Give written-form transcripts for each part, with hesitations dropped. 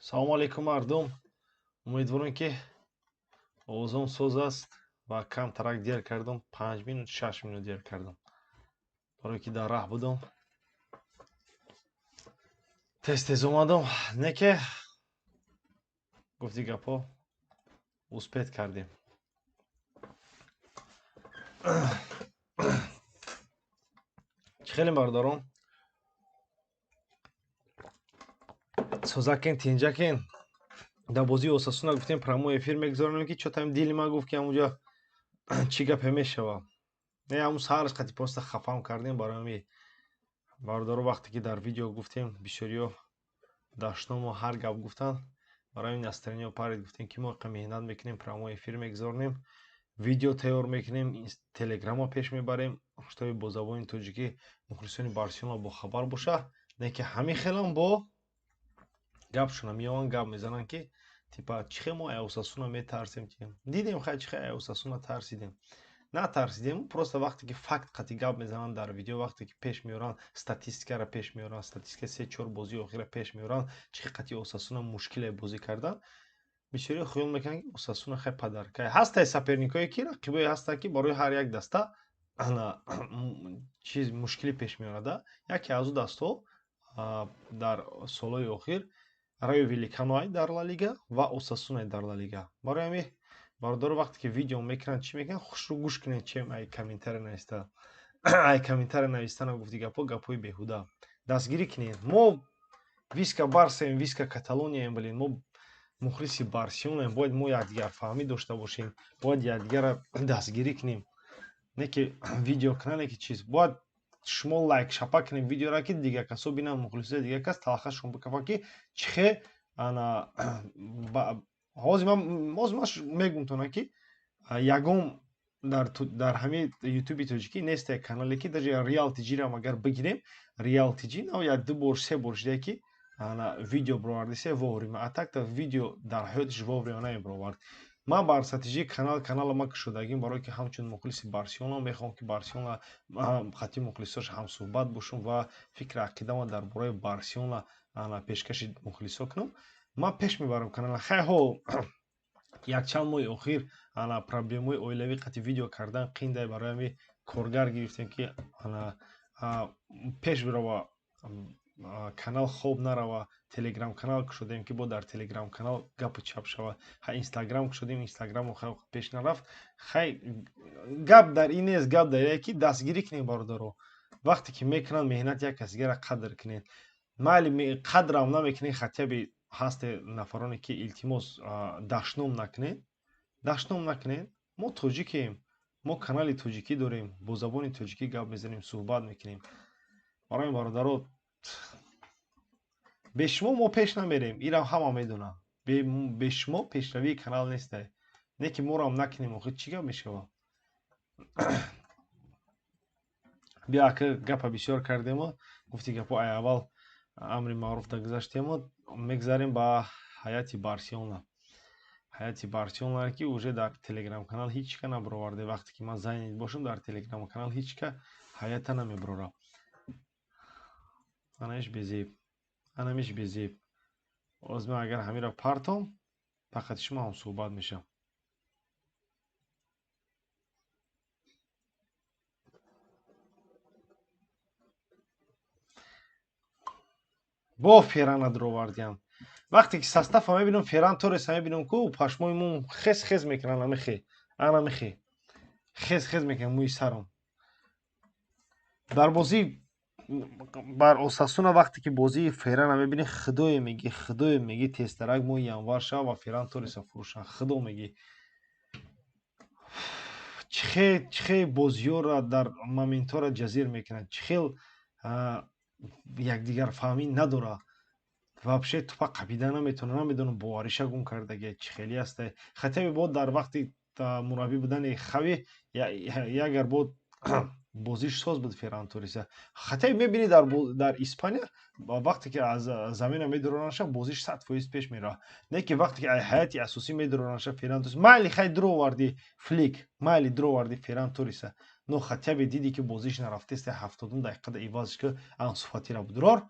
Салому алейкум, мардум. Умедворем, ки овозон соз аст ва камтарак дер кардам, 5 минут, 6 минут дер кардам. Барое ки дар раҳ будам. Тез-тез омадам. Не ки гуфти гапҳо успеть кардем. Чӣ хеле, бародарон? Созакен, тинҷакен. Дар бозии Осасуна гуфтем, прямой эфир мегузаронем, ки чотам дили ман гуфт, ки ҳамунҷо чӣ гапе мешава. Не, ҳамун сараш қати просто хафам кардем. Барои ҳами, бародаро, вақте ки дар видео гуфтем, бисёриҳо даштному ҳар гап гуфтанд. Барои ҳамин настроение парид. Гуфтем, ки мо иқа меҳнат мекунем, прямой эфир мегузаронем, видео тайёр мекунем, телеграмма пеш мебарем, чтобы бо забони тоҷикӣ мухлисони Барселона бохабар боша. Не ки ҳамин хелам бо гапшона меованд, гап мезананд, ки типа чӣ хел мо Осасуна метарсем. Дидем, хай, чӣ хел Осасуна тарсидем, натарсидем. Просто вақте ки факт қати гап мезананд дар видео, вақте ки пеш меоранд, статистикаро пеш меоранд, статистика се чор бозии охира пеш меоранд, чӣ хел қати Осасуна мушкиле бозӣ кардан, бисёриҳо хаёл мекунанд, ки Осасуна хай падаркай ҳастай. Соперникое ки рақибое ҳастанд, ки барои ҳар як даста чиз мушкилӣ пеш меорада. Яке аз ӯ дастҳо дар солҳои охир Райо Валлеканоай дар Ла Лига ва Осасунай дар Ла Лига. Барои ҳамин, бародаро, вақте ки видео мекунанд, чӣ мекунанд, хушрӯ гӯш кунед, чем ай комментария нависта. Ай комментария навистана, гуфти гапҳо гапҳои беҳуда. Дастгирӣ кунед. Мо Виска Барсаем, Виска Каталонияем, блин, мо мухлиси Барселонаем. Бояд мо якдигарфаҳмӣ дошта бошем, бояд якдигарро дастгирӣ кунем. Не ки видео кунанд, не ки чиз. Бояд шумо лайк шапа кунед видеоро, ки дигар касо бинанд, мухлисои дигар кас талхашон бикафад, ки чӣ хел ана. Ҳозир ман мегумтонам, ки ягон дар ҳамин ютуби тоҷикӣ нест як канале, ки даже Реал тиҷирам агар бигирем, Реал тиҷи нав як ду бор, се бор шуда, ки ана видео бировардисе вовремя. А так-то видео дар ҳаётиш вовремя намебировард. Ман Барса тиҷи канала ман кушодагим, барое ки ҳамчун мухлиси Барселона мехоҳам, ки Барселона хати мухлисош ҳамсӯҳбат бошам ва фикри ақидама дар бораи Барселона ана пешкаши мухлисо кунам. Ман пеш мебарам канала. Хайҳо, якчанд моҳи охир ана проблемаҳои оилавӣ қати видео кардан қиндай. Барои ҳамин коргар гирифтем, ки ана пеш бирава канал, хоб нарава. Телеграм канал кушодем, ки бо дар телеграм канал гапу чап шавад. Хай, инстаграм кушодем, инстаграму пеш нарафт. Хай, гап дар ин нест, гап дар ин ки дастгирӣ кунем, бародаро. Вақте ки мекунанд меҳнат, як кас дигарро қадр кунед. Майли, қадрам намекунед, хотя бы ҳасте нафароне, ки илтимос, дашном накунед, дашном накунед. Мо тоҷикем, мо канали тоҷикӣ дорем, бо забони тоҷикӣ гап мезанем, суҳбат мекунем. Барои бародаро, бе шумо мо пеш намерем, инам ҳама медонад. Бе шумо пешравии канал нестай. Не ки морам накунем, охир чӣ гап мешавад? Биё, ака, гапа бисёр кардему, гуфти гапо, ай аввал амри маъруф дагузаштему, мегзарем ба ҳаяти Барселона. Ҳаяти Барселона, ки уже дар телеграм канал ҳеҷ ка набароварде. Вақте ки ман занят бошам, дар телеграм канал ҳеҷ ка ҳаята намебарорам. Анаиш безеб, анамиш безеб. Оз ман агар ҳаминро партом, фақат шумо ҳам суҳбат мешавам. Бо Феррана дуровардиам. Вақте ки состава мебинам, Ферран Торреса мебинам, ку пашмои мум хез хез мекунанд. Амихе, анамихе хез хез мекунанд мӯи сарам. Дар бозӣ бар Осасуна, вақте ки бозии Феррана мебинӣ, худое мегӣ, худое мегӣ, тезтарак моҳи январ шава ва Ферран Торреса фурӯшанд. Худо мегӣ, чӣ хел бозиёро дар моментҳоро ҷазир мекунанд, чӣ хел якдигарфаҳмӣ надорад вообще, тупа қапида наметавона. Намедонам, бовариша гум кардагия, чӣ хеле ҳастай. Хотя бы бо дар вақти мураббӣ будани Хави ягар бо бозиш соз буд Ферран Торреса. Хотя бы мебинӣ, дар Испания вақте ки аз замина медуронаша, бозиш 100% пеш меравад. Не ки вақте ки ҳайати асосӣ медуронаша Ферран Торрес. Майли, хай, дуроварди Флик, майли, дуроварди Ферран Торреса, но хотя бы диди, ки бозиш нарафтест, 70-ум дақиқада ивазш ки Ансу Фатира будурор.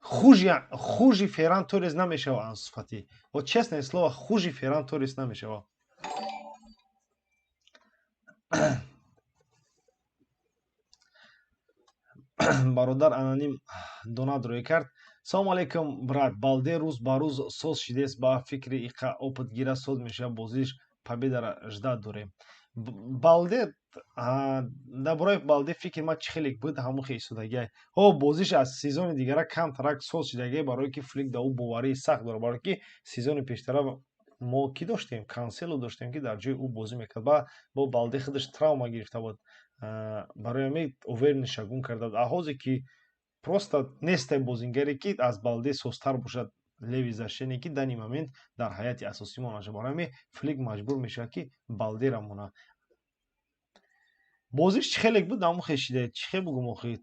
Хужи Ферран Торрес намешава Ансу Фати. Вот честное слово, хужи Ферран Торрес намешава. Бародар аноним донат рӯй кард. Салому алейкум, брат. Балде рӯз ба рӯз соз шидест, ба фикри иқа опыт гира соз мешава, бозиш победара ждать дорем. Балде, дар бораи Балде фикри ман чӣ хеле буд, ҳамон хел истодагиай. Ҳо, бозиш аз сезони дигара камтарак соз шидагиай, барое ки Флик да ӯ боварии сахт дорад, барое ки сезони пештара мо кӣ доштем? Кансело доштем, ки дар ҷои ӯ бозӣ мекард. Ба бо Балде худаш травма гирифта буд. Барои ҳамин уверенность гум карда буд. А ҳозир ки просто нестай бозингаре, ки аз Балде созтар бошад, левый защитник, ки данный момент дар ҳайати асосӣ монад. Барои ҳамин Флик маҷбур мешавад, ки Балдера монад. Бозиш чӣ хеле буд, ҳамон хел шида. Чӣ хел бугум охи?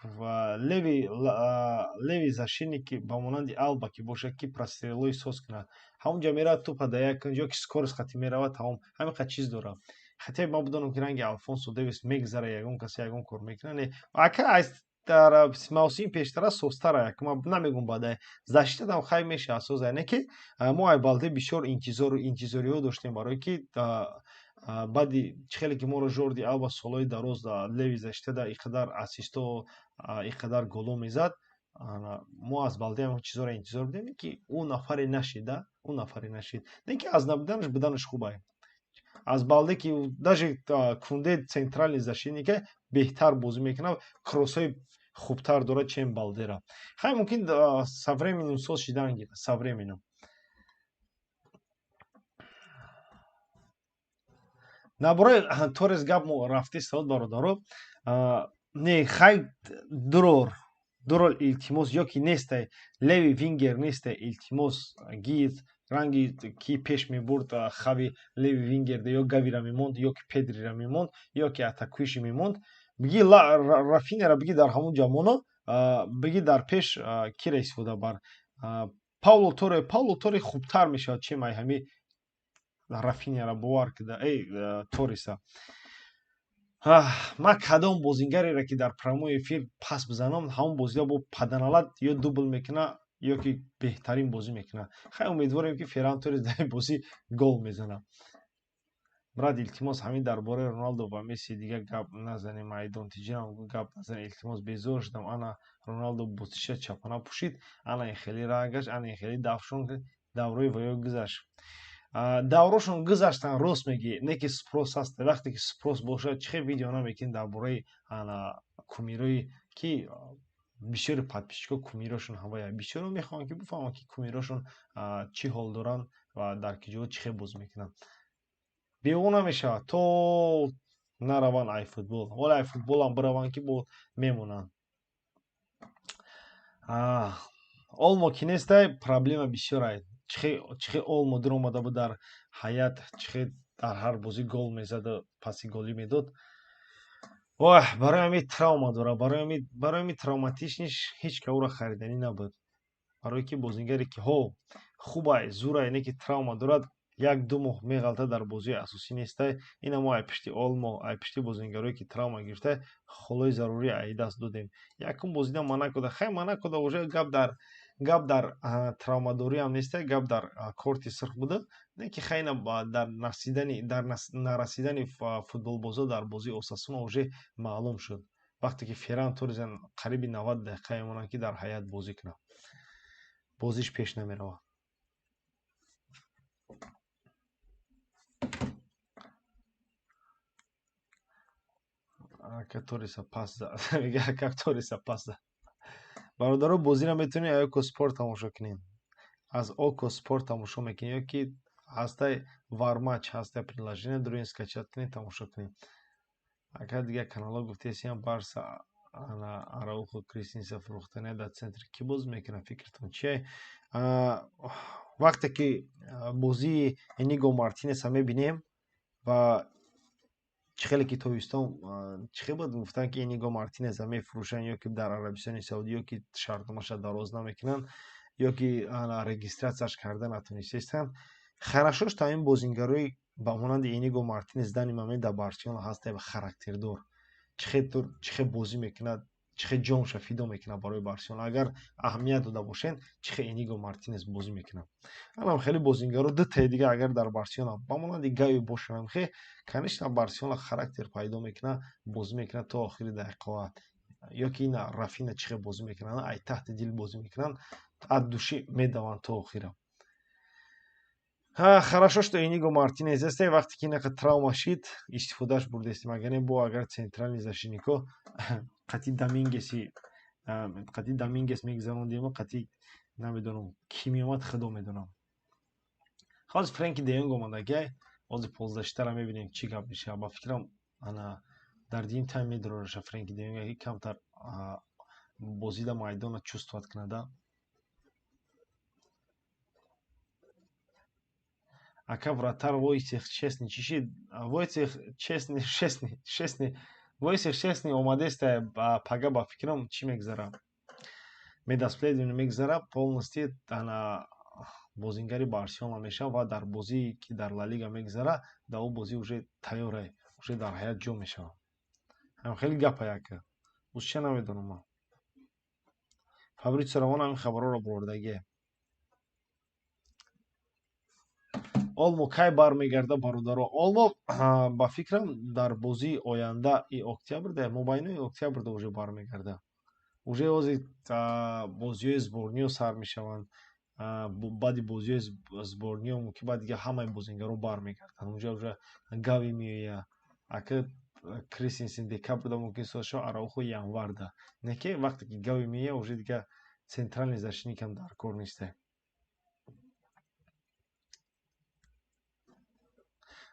Ва левый защитник, ки ба монанди Алба ки бошад, ки прострелои соз кунад. Ҳамонҷа меравад, тӯпа да як ё ки скорость хати меравад, тамом. Ҳамин қадр чиз дорад. Хотя ман бидонам, ки ранги Алфонсо Дэвис мегзара, ягон касе ягон кор мекунад. Не, ака аз дар мавсими пештара созтара, як ман намегум, баъда защитадам хай мешавад соза, не ки мо ай Балде бисёр интизору интизориҳо доштем, барое ки баъди чӣ хеле ки моро Жорди Алба солҳои дароз левый защитада ин қадар ассисто, ин қадар голо мезад, мо аз Балде ҳамон чизҳоро интизор будем, ки ӯ нафаре нашид, ӯ нафаре нашид. Не ки аз набуданаш буданаш хуб. Аз Балде ки даже Кунде центральный защитника беҳтар бозӣ мекунад, кроссҳои хубтар дорад, чем Балдера. Хай, мумкин со временем соз шидан гирад, со временем. Дар бораи Торрес гап рафти савод, бародаро. Не, хай, дурор, илтимос, ё ки нестай левый вингер, нестай, илтимос, гир ранги ки пеш мебурд Хави левый вингерда, ё Гавира мемонд, ё ки Педрира мемонд, ё ки атакующий мемонд. Биги Рафинера, биги дар ҳамон ҷа моно, биги дар пеш кира истифода бар? Пауло Торе. Пауло Торе хубтар мешавад, чем ай ҳами Рафиняра, бовар кида, эй Торреса. Ман кадом бозингареро, ки дар прямой эфир пас бизанам, ҳамон бозида бо паданалат ё дубл мекуна, ё ки беҳтарин бозӣ мекунад. Хай, умедворем, ки Ферран Торрес дар ин бозӣ гол мезанад. Брат, илтимос, ҳамин дар бораи Роналдо ва Месси дигар гап назанем, майдон тиҷирам гап назанем, илтимос, безор шудам. Ана Роналдо бутиша чапона пӯшид, ана ин хеле раҳ гашт, ана ин хеле дафшон, даврои ваё гузашт. Даврошон гузаштан, рост мегӣ, не ки спрос ҳаст. Вақте ки спрос бошад, чӣ хел видео намекунӣ дар бораи ана кумирои, ки бисёри подписчикҳо кумирошон ҳавая, бисёро мехоҳанд, ки бифаҳманд, ки кумирошон чӣ ҳол доранд ва дар киҷоҳо чӣ хел бозӣ мекунанд. Бео намешавад, то нараванд ай футбол. Ҳоло ай футболам бираванд, ки бо мемонанд. Олмо ки нестай, проблема бисёр. Чихе Олмо дуромада буд дар ҳаят, чихе дар ҳар бозӣ гол мезаду паси голӣ медод. Оҳ, барои ҳамин травма дорад, барои ҳамин травматичныйш ҳеҷ ка ӯро хариданӣ набуд. Барое ки бозингаре ки ҳо хубай, зурай, не ки травма дорад, 1-2 моҳ меғалта, дар бозии асосӣ нестай. Ина мо ай пишти Олмо, ай пишти бозингарое, ки травма гирифта, холои зарурӣ ай даст додем. Якум бозида Монакода, хай, Монакода уже гап дар травмадориам нестай, гап дар корти сурх буда, не ки хайна дар насидани, дар нарасидани футболбозо дар бозии Осасуна уже маълум шуд, вақте ки Ферран Торрес қариби 90 дақиқа мемонад, ки дар ҳаят бозӣ кунад, бозиш пеш намеравад. Ака Торреса пас зад, мега, ака Торреса пас зад. Бародаро, бозиро метавонед аз Око Спорт тамошо кунед. Аз Око Спорт тамошо мекунед, ё ки ҳастай Вармач, ҳастай приложение, дуруин скачать кунед, тамошо кунед. Ака, дигар каналҳо гуфтесиям, Барса ана Араухо, Кристенсен фурӯхтане, дар центр кӣ бозӣ мекунад, фикртон чие? Вақте ки бозии Иниго Мартинеса мебинем ва чӣ хеле ки тобистон чӣ хел буд, гуфтанд, ки Иниго Мартинеса мефурӯшанд, ё ки дар Арабистони Саудӣ, ё ки шартномаша дароз намекунанд, ё ки регистрацияш карда натонистаистанд. Хорошо, что ин бозингарои ба монанди Иниго Мартинес данный момент дар Барселона ҳастанд, характердор, чӣ хел бозӣ мекунад. Чӣ хел ҷонша фидо мекунад барои Барселона. Агар аҳамият дода бошен, чӣ хел Иниго Мартинес бозӣ мекунад. Анам хеле бозингаро дутаи дига агар дар Барселона ба монанди Гави бошанд, хе, конечно, Барселона характер пайдо мекунад, бозӣ мекунад то охири дақиқаҳо. Ё ки ина Рафина чӣ хел бозӣ мекунанд, ай таҳти дил бозӣ мекунанд, от души медаванд то охира. Хорошо, что Иниго Мартинес аст, вақте ки инақа травма шид, истифодааш бурдестем. Агар не, бо агар центральный защитнико қати Домингеси, қати Домингес мегузарондем, қати намедонам ки меомад, худо медонам. Ҳозир Френки де Йонг омадагай, ҳозир полузащитара мебинем чӣ гап мешавад. Ба фикрам ана дар дим тайм медорораша Френки де Йонг, ки камтар бозида майдона чувствовать кунада. Ака вратар Войцех Честни чӣ шид? Войцех Честни, Шестни, Шестни, Войцех Честни омадеста пага, ба фикрам чӣ мегзара? Медаспледин мегзара, полностью ана бозингари Барселона мешава ва дар бозие ки дар Ла Лига мегзара, дар ӯ бозӣ уже тайёра, уже дар ҳаят ҷо мешава. Ҳам хеле гапа яка. Узча намедонам ман. Фабритсио Романо ҳамин хабарҳоро бурдагие. Олмо кай бармегарда, бародаро? Олмо ба фикрам дар бозии оянда и октябрда, мобайнои октябрда уже бармегарда. Уже ҳозир бозиҳои сборниё сар мешаванд. Баъди бозиҳои сборниё мумкин баъд дига ҳамаи бозингаро бармегарданд. Унҷа уже Гави меояд. Ака Кристенсен декабрда мумкин соз шавад, Араухо январда. Не ки вақте ки Гави меояд, уже дига центральный защитникам дар кор несте.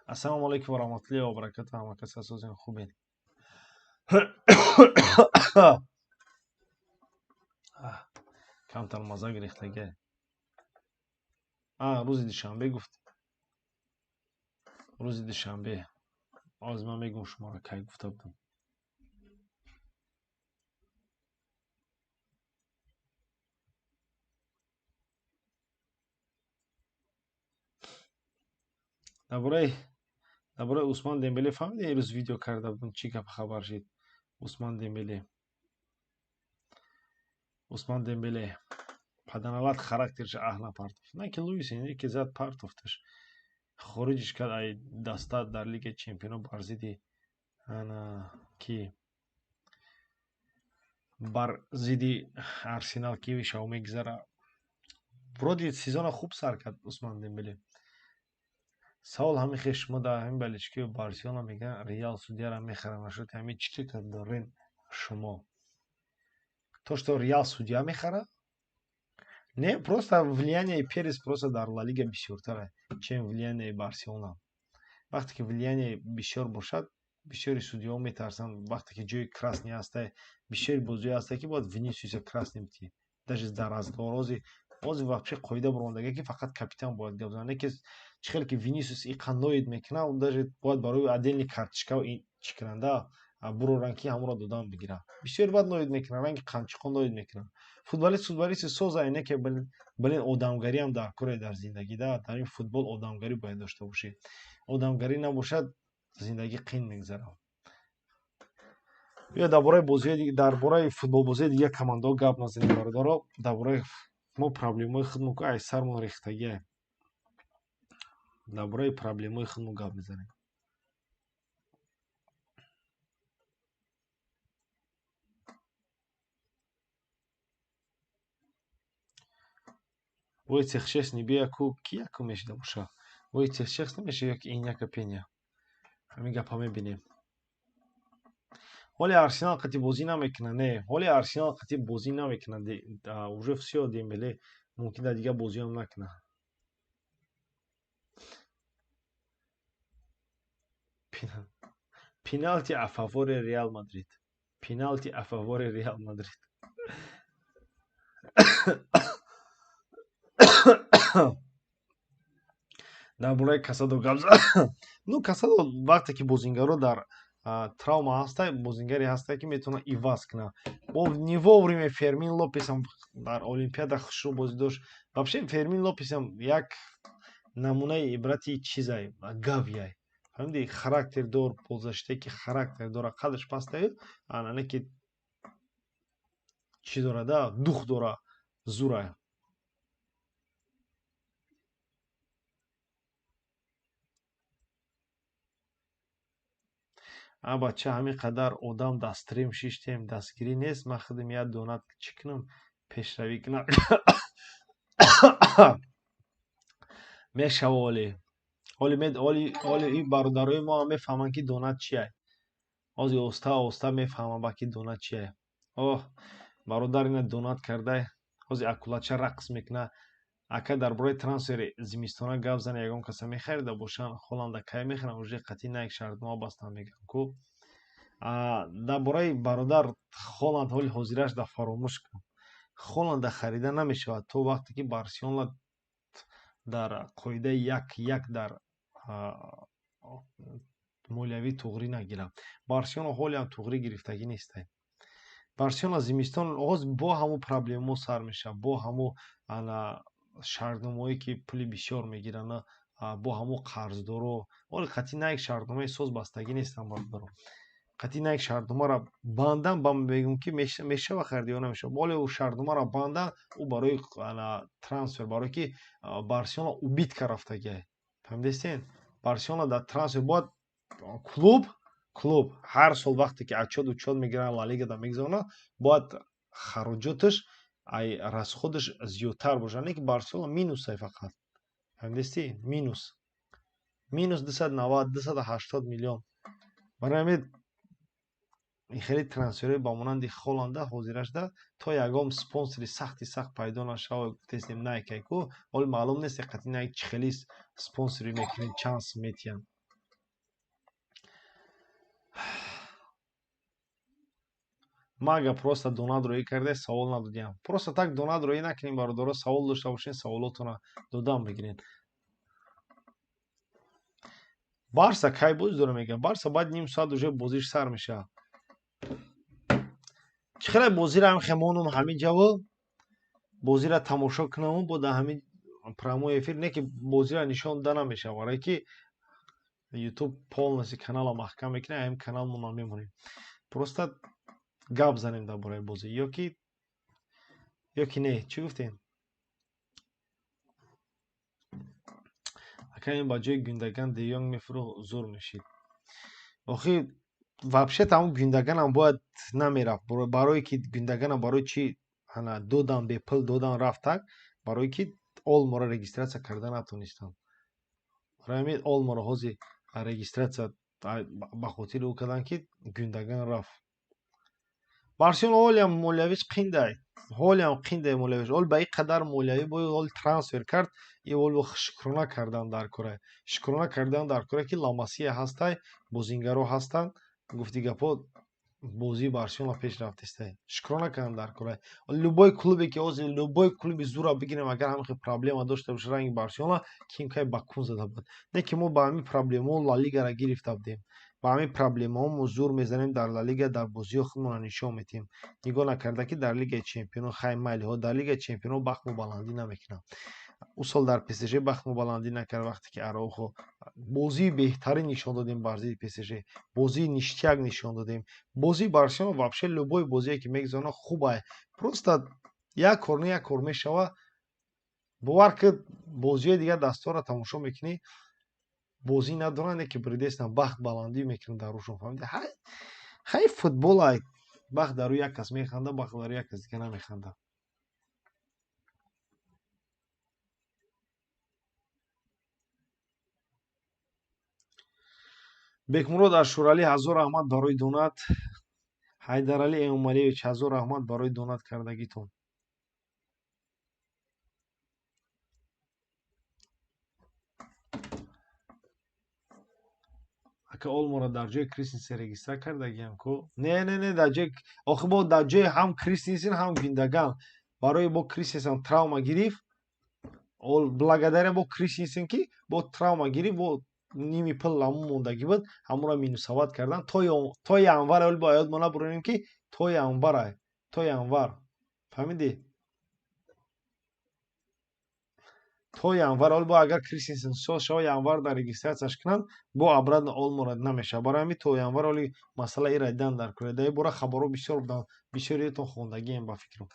Ассалому алайкум ва раҳматуллоҳи ва баракатуҳ. Ҳама кас асосен хубед. Камтар маза гирифтага. Рӯзи душанбе гуфт. Рӯзи душанбе. Ҳозир ман мегӯм шуморо кай гуфта будам. Дар бораи Усман Дембеле фаҳмидед, ирӯз видео карда будам, чӣ гап хабар шид? Усман Дембеле. Усман Дембеле паданалат характерша аҳ напартофт. На ки Луис Энрике зад партофташ. Хориҷиш кард ай даста дар Лигаи Чемпионо бар зидди ана ки бар зидди Арсенал ки шав мегзара. Вроде сезона хуб сар кард Усман Дембеле. Савол ҳамин хел, шумо дар ҳамин болельщикои Барселона мегӯянд Реал судьяра мехарад, нашуд ҳамин чӣ фикр дорен шумо? То, что Реал судья мехарад? Не, просто влияние Перес просто дар Ла Лига бисёртар, чем влияние Барселона. Вақте ки влияние бисёр бошад, бисёри судьяҳо метарсанд, вақте ки ҷои красный ҳаста, бисёри бозиҳо ҳаста ки бояд Винисиуса красный битӣ. Даже дар разговор ҳозир вообще қоида баромадага ки фақат капитан бояд гап занад. Не ки чӣ хеле ки Винисиус иқа ноид мекунад, даже бояд барои отдельный карточка чӣ кунанда буроранд ки ҳамонро додан бигирад. Бисёри баъд ноид мекунанд, ранги қамчиқо ноид мекунанд. Футболист футболисти соза, не ки блин одамгариам дар коре дар зиндагӣ, да, дар ин футбол одамгарӣ бояд дошта бошӣ. Одамгарӣ набошад, зиндагӣ қин мегзарад. Биё дар бораи бозиҳои, дар бораи футболбозии дигар командаҳо гап назанем, бародаро. Дар бораи мо проблемаҳои худмон ку ай сармон рехтагиа. Дар бораи проблемаҳои худмон гап мезанем. Войцех Шесни бия ку ки якум мешида боша? Войцех Шесни меша ё ки Иняка Пеня? Ҳамин гапа мебинем. Ҳоли Арсенал қати бозӣ намекунад, не, ҳоли Арсенал қати бозӣ намекунад. Уже всё, Дембеле мумкин дар дигар бозиам накунад. Пеналти а фаворе Реал Мадрид. Пеналти а фаворе Реал Мадрид. Дар бораи Касадо гап зад. Ну, Касадо вақте ки бозингаро дар травма ҳаста, бозингаре ҳаста ки метавонад иваз кунад. Бо не вовремя Фермин Лопесам дар Олимпиада хушрӯ бозӣ дошт. Вообще Фермин Лопесам як намунаи ибрати чизай, Гавиай. Фаҳмиди, характер дор, полузащита ки характер дора, қадрш пастаю, ана не ки чӣ дора да, дух дора, зура. А бача, ҳамин қадар одам дар стрим шиштем, дастгирӣ нест. Ман худам як донат чӣ кунам, пешравӣ кунам. Мешава оли. Оли ин бародарои мо ҳам мефаҳманд, ки донат чия. Ҳозир оста оста мефаҳманд, ба ки донат чия. Оҳ, бародар ина донат кардай, ҳозир акулача рақс мекунад. Ака, дар бораи трансфери зимистона гап зане, ягон каса мехарида бошанд, Холанда кай мехаранд? Уже қатъи на як шартнома бастан, мегӯям ку. Дар бораи бародар Холанд ҳоли ҳозираш да фаромӯш кун. Холанда харида намешавад то вақте ки Барселона дар қоидаи 1-1 дар молиявӣ туғрӣ нагирад. Барселона ҳолиам туғрӣ гирифтагӣ нестай. Барселона зимистон оғоз бо ҳамун проблемаҳо сар мешавад, бо ҳамун ана шартномаҳое, ки пули бисёр мегиранд, бо ҳамун қарздоро. Оли қатъи на як шартномаи соз бастагӣ нестанд, бародаро. Қатъи на як шартномаро бандан, ба мегӯм, ки мешава харид ё намешава. Оле ӯ шартномаро бандан, ӯ барои ана трансфер, барое ки Барселона убитка рафтагиай. Фаҳмидастен? Барселона дар трансфер бояд клуб ҳар сол вақте ки отчёт учёт мегиранд, Ла Лигада мегузаронанд, бояд хароҷоташ ай расходаш зиёдтар бошад. Не ки Барселона минусай фақат. Фаҳмидастӣ? Минус. Минус 290, 280 миллион. Барои ҳамин ин хеле трансферҳои ба монанди Холанда ҳозирашда то ягон спонсори сахти сахт пайдо нашава, гуфтестем Найк ай ку, ҳоли маълум нест, қатъи Найк чӣ хели спонсорӣ мекунед, чанд сум метиҳанд. Ман агар просто донат роӣ карда, савол надодиям. Просто так донат роӣ накунем, бародаро, савол дошта бошед, саволотонро додан бигиред. Барса кай бозӣ дора, мегӯям? Барса баъд ним соат уже бозиш сар мешавад. Чӣ хеле бозиро ҳам хемонум ҳамин ҷаво бозиро тамошо кунаму бо дар ҳамин прямой эфир, не ки бозиро нишон дода намешавад, барое ки YouTube полностью каналро маҳкам мекунад, ҳамин канал мо намемонем. Просто гап занем дар бораи бозӣ ёки не, чӣ гуфтем? Ака, ин ба ҷои Гюндаган Де Йонг мефурӯхт, зур мешид. Охи вообще тамом Гюндаганам бояд намерафт, барое ки Гюндаганам барои чӣ ана додан, бепул додан рафтак, барое ки Олморо регистрация карда натонистанд. Барои ҳамин Олморо ҳозир регистрация ба хотири ӯ карданд, ки Гюндаган рафт. Барселона ҳолиам молиявиш қиндай. Ҳолиам қиндай молиявиш. Ҳол ба ин қадар молиявӣ бояд ҳол трансфер кард, и ҳол шукрона кардан дар кора. Шукрона кардан дар кора, ки Ла Масия ҳастай, бозингаро ҳастанд. Гуфти гапо, бозии Барселона пеш рафтестай. Шукрона кардан дар кора. Любой клубе ки ҳозир любой клуби зура бигирем, агар ҳамин хел проблема дошта бошад ранги Барселона, ким кай ба кун зада буд. Не ки мо ба ҳамин проблемаҳо Ла Лигаро гирифта будем. Ба ҳамин проблемаҳо мо зур мезанем дар Ла Лига, дар бозиҳо худмонро нишон медиҳем. Нигоҳ накарда, ки дар Лигаи Чемпионо хай майлиҳо, дар Лигаи Чемпионо бахтмо баландӣ намекунам. Ӯ сол дар ПСЖ бахтмо баландӣ накард, вақте ки Араухо бозии беҳтарин нишон додем бар зидди ПСЖ. Бозии ништяк нишон додем. Бозии Барселона вообще любой бозие ки мегузарона хуб ай. Просто як кор не як кор мешава. Бовар ки бозиҳои дигар дастҳоро тамошо мекунӣ, бозӣ надоранд, ки бридестан бахт баландӣ мекунад дар рӯшон, фаҳмидӣ? Хай, футбол ай, бахт дар рӯи як кас механда, бахт дар рӯи як кас дига намеханда. Бекмурод Ашуралӣ, ҳазор раҳмат барои донат. Ҳайдаралӣ Эмомалиевич, ҳазор раҳмат барои донат кардагитон. Ака, Олморо дар ҷои Кристенсен регистра кардагиам ку? Не, не, не, дар ҷои охи бо дар ҷои ҳам Кристенсен, ҳам Гюндаган. Барои бо Кристенсен травма гирифт. Благодаря бо Кристенсен, ки бо травма гирифт, бо ними пул ҳамун мондагӣ буд, ҳамонро минусовать кардан то январ. Оли бо ёд мо набуронем, ки то январ, то январ, фаҳмидӣ? То январ ҳол бо агар Кристенсен соз шава, январ дар регистрацияш кунанд, бо обратно Олмора намешава. Барои ҳамин то январ ҳоли масъала ира дидан дар кор. Дар ин бора хабарҳо бисёр буданд, бисёриятон хондагием ба фикрам.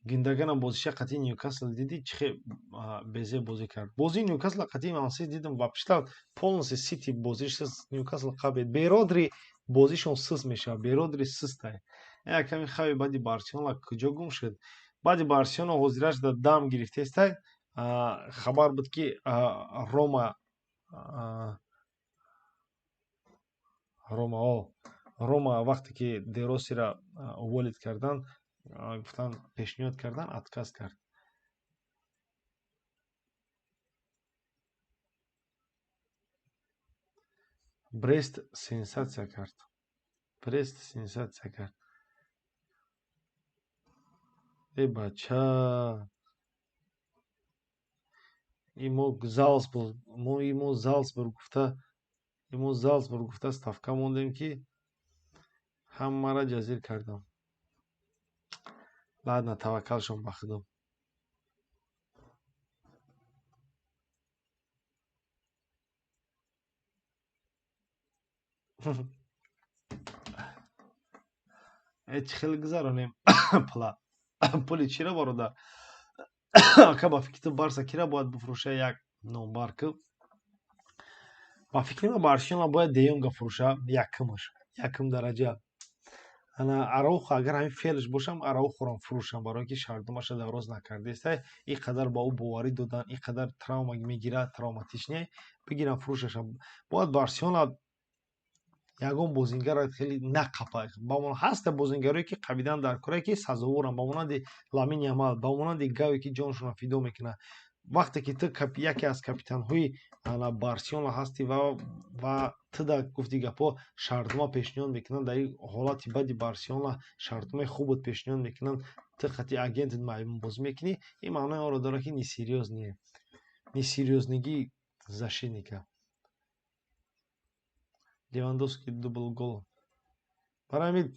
Гюндоганам бозиша қатъи Ньюкасл дидӣ, чӣ хел безеб бозӣ кард. Бозии Ньюкасл қатъи Мансити дидам, вообще полностью Сити бозиш Ньюкасл қабед. Бе Родри бозишон суст мешавад, бе Родри сустай. Як ками хави баъди Барселона куҷо гум шуд? Баъди Барселона ҳозираш да дам гирифтестай. Хабар буд ки Рома Рома Рома вақте ки Деросиро уволить кардан, гуфтан пешниҳод кардан, отказ кард. Брест сенсатсия кард. Брест сенсатсия кард. Э бача, имо Залцбург, мо имо Залцбург гуфта, имо Залцбург гуфта ставка мондем ки ҳамаро ҷазир кардам. Ладно, таваккалшон ба худо. Э чӣ хел гузаронем пула? Пули чиро, бародар? Ака, ба фикри ту Барса кира бояд бифурӯша як номбар ки? Ба фикри ман Барселона бояд Де Йонга фурӯша, якумаш, якум дараҷа. Ана Араухо агар ҳамин феълш бошам, Араухорам фурӯшам, барои ин ки шартномаша дароз накардестай, ин қадар ба ӯ боварӣ додан, ин қадар травма мегирад, травматичне, бигирам фурӯшашам. Бояд Барселона ягон бозингарро хеле нақапа. Ба ҳаста бозингарое ки қабидан дар кора, ки сазоворанд, ба монанди Ламин Ямал, ба монанди Гаве ки ҷоншонро фидо мекунад. Вақте ки ту яке аз капитанҳои Барселона ҳастӣ ва ту да гуфти гапҳо шартнома пешниҳод мекунанд, дар ин ҳолати бади Барселона шартномаи хубот пешниҳод мекунанд, ту қатъи агентат маймунбозӣ мекунӣ, ин маънои онро дорад ки несерьёзный. Несерьёзныйгии защитника. Левандовски дубл гол. Барои ҳамин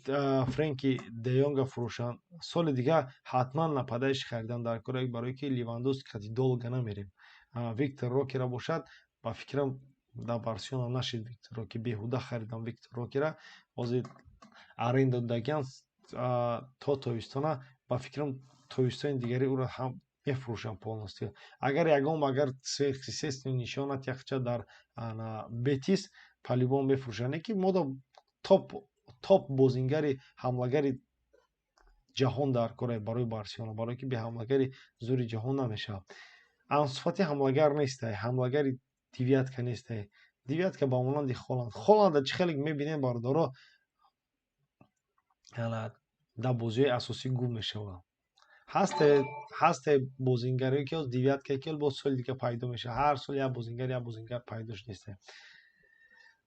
Френки Де Йонга фурӯшанд. Соли дигар ҳатман нападающий харидан дар кор, барое ки Левандовски қати долго намерем. Виктор Рокера бошад, ба фикрам дар Барселона нашид Виктор Роки, беҳуда харидам Виктор Рокера. Ҳозир аренда додагиам то тобистона, ба фикрам тобистони дигари ӯро ҳам мефурӯшам полностью. Агар ягон агар сверхъестественный нишонат яхча дар Бетис, по-любому мефурӯшанд. Не ки модо топ бозингари ҳамлагари ҷаҳон дар кор барои Барселона, барое ки бе ҳамлагари зури ҷаҳон намешавад. Ансу Фати ҳамлагар нестай, ҳамлагари девятка нестай. Девятка ба монанди Холанд. Холанда чӣ хеле мебинем, бародаро, дар бозиҳои асосӣ гум мешавад. Ҳасте бозингаре ки девятка ки боз соли дига пайдо мешавад. Ҳар сол як бозингар, як бозингар пайдо шудааст.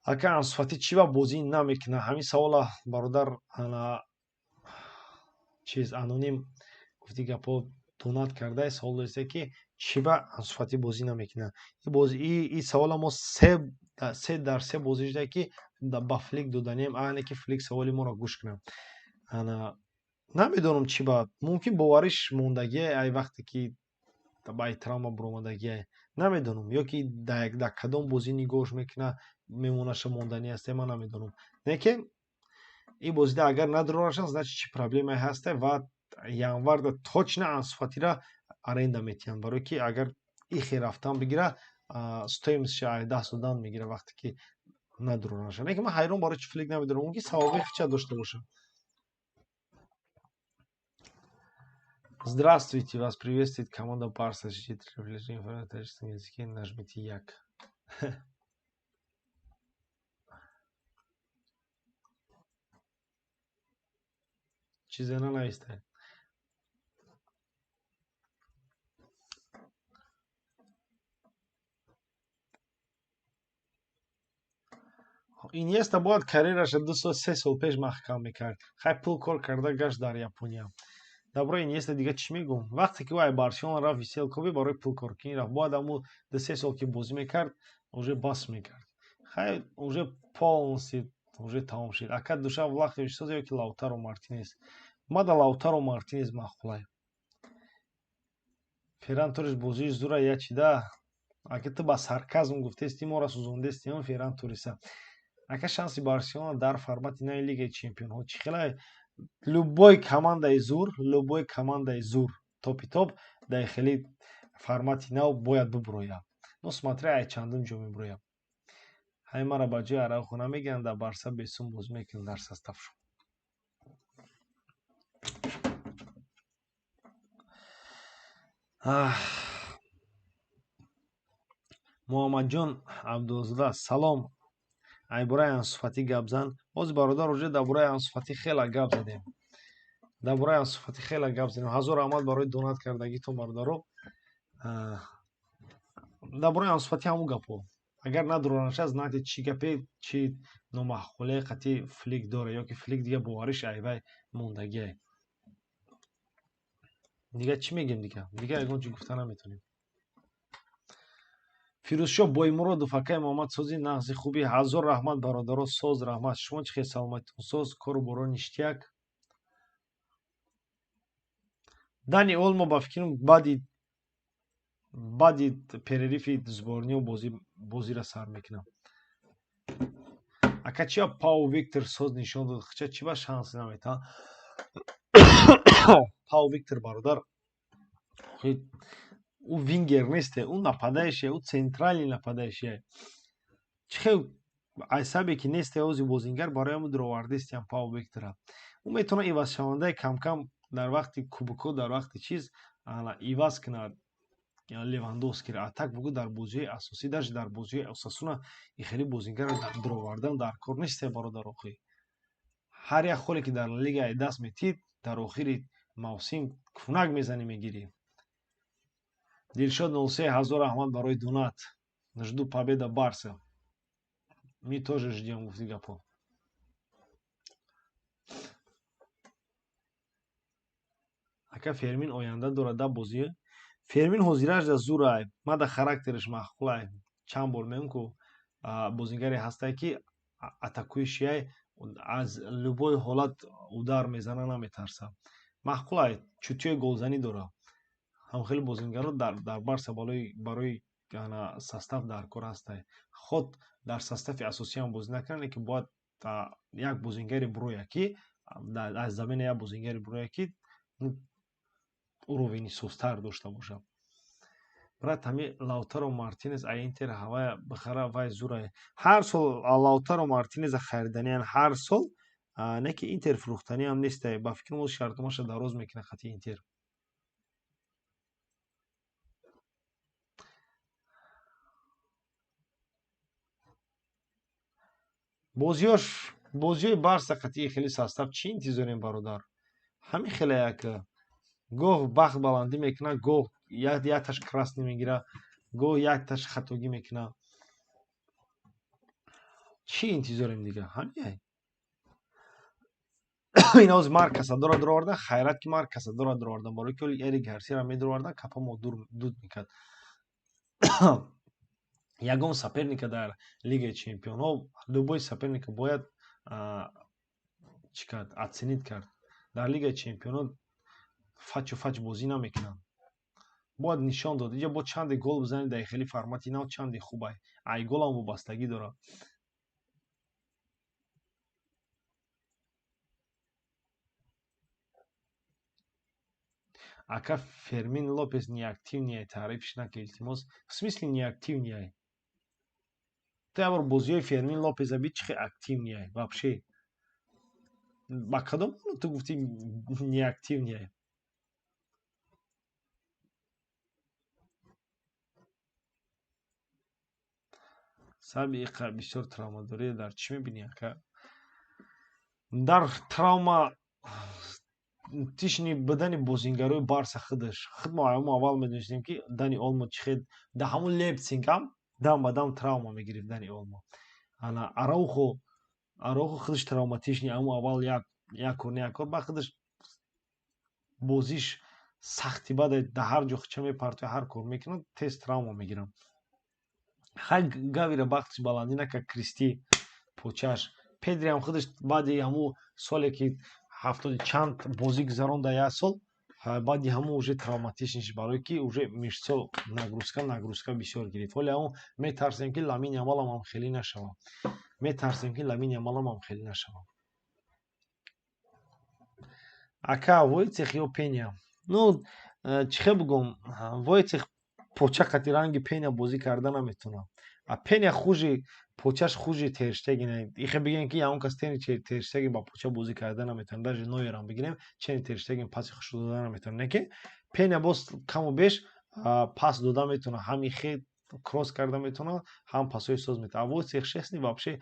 Ака, Ансу Фати чӣ ба бозӣ намекунад? Ҳамин савола бародар ана чиз аноним гуфти гапҳо донат карда, савол дошта ки чӣ ба Ансу Фати бозӣ намекунад. Ин савола мо се дар се бозӣ шуда ки ба Флик доданем, ане ки Флик саволи моро гӯш кунад. Ана намедонам чӣ ба, мумкин бовариш мондагие ай вақте ки ба ай травма буромадагие, намедонам, ё ки дар кадом бозӣ нигоҳш мекунад, мемонаша монданӣ аст, ман намедонам. Не ки ин бозида агар надорашанд, значит чӣ проблемае ҳаста ва январда точно Ансу Фатира аренда метиҳанд, барое ки агар ихе рафтан бигира, стоимостьша ай даст додан мегира вақте ки надорашанд. Не ки ман ҳайрон барои чӣ Флик намедонам, мумкин савобиқи ча дошта бошад. Здравствуйте, вас приветствует команда Барса. На таджикском языке нажмите як. Чизе нанавистай. Иньеста бояд карьераша 2 сол, 3 сол пеш маҳкам мекард. Хай пул кор карда гашт дар Япония. Дар бораи Иньеста дига чӣ мегӯм? Вақте ки ӯ ай Барселона рафт Висел Коби барои пулкоркунӣ рафт. Бояд ҳамун 2-3 сол ки бозӣ мекард, уже бас мекард. Хай уже полностью Уже тамом шид. Ака Душан Влахович соз ё ки Лаутаро Мартинес? Мада Лаутаро Мартинес маъқулай. Ферран Торрес бозиш зура я чида? Ака ту ба сарказм гуфтести, моро сӯзондести он Ферран Торреса. Ака шанси Барселона дар формати нави Лигаи Чемпионҳо чӣ хела? Любой командаи зур, любой командаи зур, топи топ дар хеле формати нав бояд бибурояд. Но смотря ай чандум ҷо мебурояд. Ҳай мара ба ҷои Араухо намегиранд, дар Барса бесум бозӣ мекунад дар составшон. Муҳаммадҷон Абдулзода, салом. Ай бораи Ансуфатӣ гап зан. Ҳозир бародар уже дар бораи Ансуфатӣ хела гап задем. Дар бораи Ансуфатӣ хела гап задем. Ҳазор раҳмат барои донат кардагитон бародаро. Дар бораи Ансуфатӣ ҳамун гапҳо. Агар надуранаша, знати чӣ гапе, чӣ номаъқуле қатъи Флик дора, ё ки Флик дига бовариш айвай мондагиай. Дига чӣ мегем дига? Дига ягон чӣ гуфта наметонем. Фирӯзшоҳ Боймуродов, акай Муҳаммад сози нағзи хуби, ҳазор раҳмат бародаро, соз раҳмат. Шумо чӣ хел, саломатитон соз, кору боро ништяк. Дани Олмо ба фикрам баъди перерыви сборниё бозиро сар мекунам. Ака чия Пау Виктор соз нишон дод, хча чӣ ба шанс наметаҳад? Пау Виктор бародар, ӯ вингер несте, ӯ нападающий, ӯ центральный нападающий. Чӣ хел айсабе ки несте ози бозингар, барои ҳамун дуровардистиам Пау Виктора. Ӯ метавонад ивазшавандаи камкам дар вақти кубокҳо, дар вақти чиз иваз кунад Левандовскиро. А так бугӯ дар бозиҳои асосӣ, даже дар бозиҳои Осасуна и хеле бозингарро дуровардан дар кор несте бародар охи. Ҳар як холе ки дар Ла Лига даст метид, дар охири мавсим кунак мезанӣ мегирӣ. Дилшод 03, ҳазор раҳмат барои донат. Жду победа Барса. Мы тоже ждем, гуфти гапо. Ака Фермин оянда дорад да бозӣ? Фермин ҳозираш да зурай, мада характераш маъқулай. Чанд бор мегӯям ку бозингаре ҳастай ки атакующий, аз любой ҳолат удар мезана, наметарса. Маъқулай, чутиёи голзанӣ дорад. Ҳам хеле бозингаро дар Барса барои состав дар кор ҳастай. Худ дар состави асосӣ ҳам бозӣ накунад, лекин бояд як бозингаре бурояд ки аз замина як бозингаре бурояд ки уровени созтар дошта бошад. Брат, ҳами Лаутаро Мартинес ай Интер ҳавая бихара, вай зурай. Ҳар сол Лаутаро Мартинеса хариданиан, ҳар сол, не ки Интер фурӯхтаниам нестай. Ба фикрам оз шартномаша дароз мекунад хати Интер. Бозиёш бозиёи Барса қатъи хеле состав чӣ интизорем бародар? Ҳамин хеле як гоҳ бахт баландӣ мекунад, гоҳ якташ красный мегирад, гоҳ якташ хатогӣ мекунад. Чӣ интизорем дига? Ҳамин. Ин ҳоз Марк Касадоро дуровардан, хайрат ки Марк Касадоро дуровардан, барои ки Эрик Гарсияро медуровардан, капамо дуд мекард. Ягон соперника дар Лигаи Чемпионҳо, любой соперника бояд чӣ кард? Оценить кард. Дар Лигаи Чемпионҳо фачу фач бозӣ намекунанд. Бояд нишон дод. Инҷа бо чанде гол бизанед дар хеле формати нав, чанде хубай. Ай голам вобастагӣ дорад. Ака Фермин Лопес неактивный, таърифиш наки илтимос. В смысле неактивный? Ту як бор бозиҳои Фермин Лопеса би, чӣ хел активный вообще? Ба кадом маъно ту гуфтӣ неактивный? Саби иқа бисёр травмадорӣ дар чӣ мебинӣ ака? Дар травма тишни будани бозингарои Барса худаш. Худ мо мо аввал медонистем ки Дани Олмо чӣ хел дар ҳамун Лейпциг ҳам дам ба дам травма мегирифт Дани Олмо. Ана Араухо худаш травматичный, ҳамун аввал як кор не як кор, баъд худаш бозиш сахти баъд дар ҳар ҷо хича мепартояд, ҳар кор мекунад, тез травма мегирад. Хай Гавира бахтиш баландӣ накард, Кристи почаш Педри ҳам худаш баъди ҳамун соле ки ҳафтоди чанд бозӣ гузаронда як сол, баъди ҳамун уже травматичный шуд, барое ки уже мышцо нагрузка бисёр гирифт. Ҳоле ҳамун метарсем ки Ламин Ямалам ҳам хеле нашавад. Метарсем ки Ламин Ямалам ҳам хеле нашавад. Ака Войцех ё Пеня? Ну, чӣ хел бигӯм, Войцех поча қати ранги Пеня бозӣ карда наметавонад. А Пеня хужи почаш хужи Тер Штеген. Ихе бигем ки ягон кас Тер Штеген ба поча бозӣ карда наметавонад. Даже Нойерам бигирем, чени Тер Штеген паси хушро дода наметавонад. Не ки Пеня боз каму беш пас дода метавонад, ҳам ихе кросс карда метавонад, ҳам пасҳои соз метавонад. А Войцех Шчесни вообще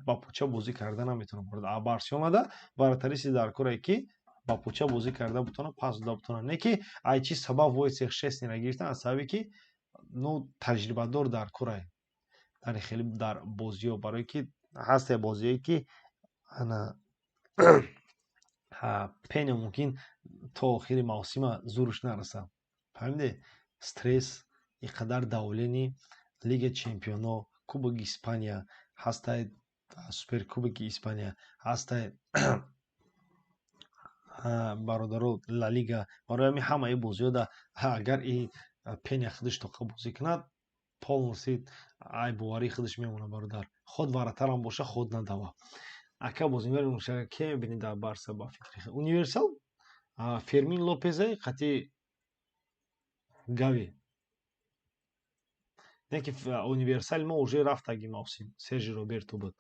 ба поча бозӣ карда наметавонад. А Барселонада вратариси дар коре ки ба поча бозӣ карда бутонад, пас дода бутонад. Не ки ай чӣ сабаб Войцех Шчесниро гирифтан, аз сабабе ки ну таҷрибадор дар корай. Дар хеле дар бозиҳо, барое ки ҳаста бозиҳое ки ана Пеня мумкин то охири мавсима зурш нарасад. Фаҳмиде? Стресс, ин қадар давление, Лига Чемпионо, Кубоки Испания, ҳастай Суперкубоки Испания, ҳастай бародаро Ла Лига. Барои ҳамин ҳамаи бозиҳо да агар и Пеня худаш тоқа бозӣ кунад, полностью ай боварии худаш мемонад бародар. Худ вратарам боша, худ надава. Ака бозингари муштарак ке мебинед дар Барса ба фикри худ? Универсал Фермин Лопезе қати Гави. Не ки универсал мо уже рафтаги мавсим. Сержи Роберто буд.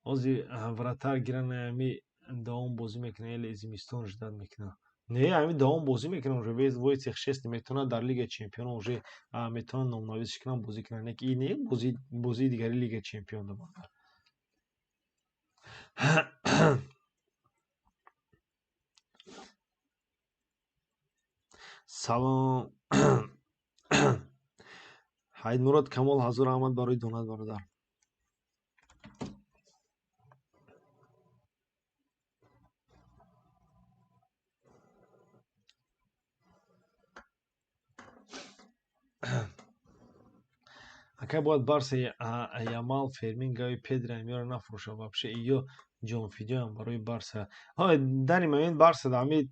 Ози вратар гиран ами давом бозӣ мекунад или зимистон ждать мекунад? Не, ами давом бозӣ мекунад уже. Войцех Шчесни метавонад дар Лига Чемпионо уже метавонад номнависӣ кунад, бозӣ кунад. Не ки и не бозии дигари Лига Чемпион бародар. Салом. Ҳайдмурод Камол, ҳазор раҳмат барои донат бародар. Ака бояд Барса Ямал, Фермин, Гави, Педри амиёро нафурӯшад. Вообще иё ҷонфидоям барои Барса. Дани момент Барса да ҳами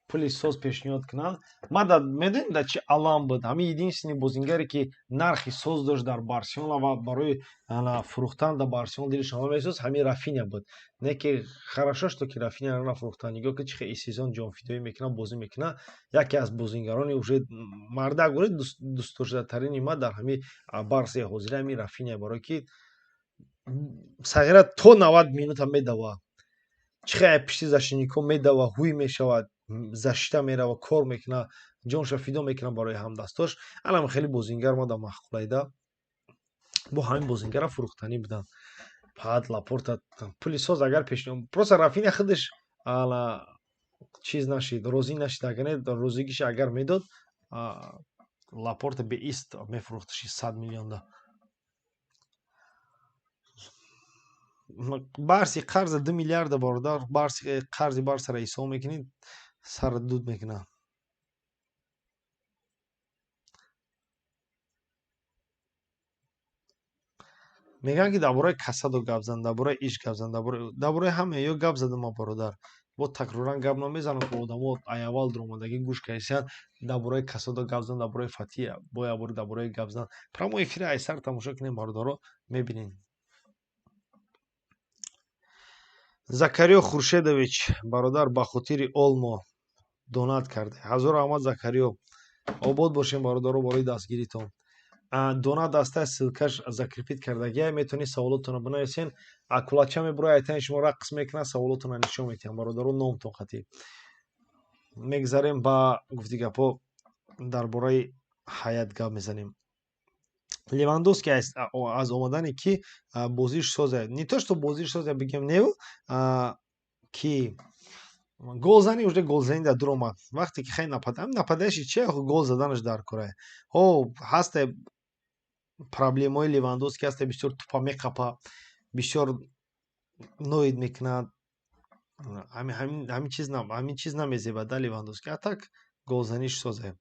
пули соз пешниҳод кунанд. Ман да медонем да чи алам буд. Ҳамин единственный бозингаре ки нархи соз дошт дар Барселона ва барои фурӯхтан дар Барселона дилашон месӯз, ҳамин Рафиня буд. Не ки хорошо что ки Рафиняро нафурӯхтанд. Нигоҳ ки чӣ хел ин сезон ҷонфидоӣ мекунад, бозӣ мекунад. Яке аз бозингарони уже мардак гӯре дӯстдоштатарини ман дар ҳамин Барсаи ҳозира ҳамин Рафиня, барое ки сағира то 90 минута медавад. Чӣ хел пишти защитникҳо медавад, ҳуй мешавад, защита мерава, кор мекунад, ҷонша фидо мекунад барои ҳамдастош. Анам хеле бозингар ма дар маъқулайда. Бо ҳамин бозингара фурӯхтанӣ буданд. Баъд Лапорта пули соз агар пешниҳод, просто Рафиня худаш ала чиз нашид, розӣ нашид. Агар не розигиша агар медод, Лапорта беист мефурӯхташи 100 миллионда. Барси қарза 2 миллиарда бародар, барси қарзи Барсаро ҳисоб мекунед, сар дуд мекунад. Мегӯянд ки дар бораи Касадо гап зан, дар бораи иш гап зан, дар бораи ҳама ё гап задам ман бародар. Бо такроран гап намезанам ки одамо ай аввал дуромадагӣ гӯш кардисиянд, дар бораи Касадо гап зан, дар бораи Фатия, бо як бор дар бораи гап зан. Прямой эфири ай сар тамошо кунем бародаро, мебинед. Закариё Хуршедович бародар ба хотири Олмо донат карда. Ҳазор раҳмат Закариё. Обод бошем бародаро барои дастгиритон. Донат дастаи ссылкаш закрепить кардагия, метавонед саволотонро бинависен. Акулача мебурояд, айтани шумо рақс мекунад, саволотонро нишон медиҳам бародаро, номтон қатӣ. Мегзарем ба гуфти гапҳо дар бораи ҳаят гап мезанем. Левандовски аз омадане ки бозиш соза, не то что бозиш соза бигем, не, ки голзанӣ уже голзанӣ дар дур омад. Вақте ки хеле нападающий чи гол заданаш дар кора. Ҳо, ҳаста проблемаҳои Левандовски ҳаста, бисёр тупа меқапа, бисёр ноид мекунад. Ҳамин чиз намезебад да Левандовски. А так голзаниш соза.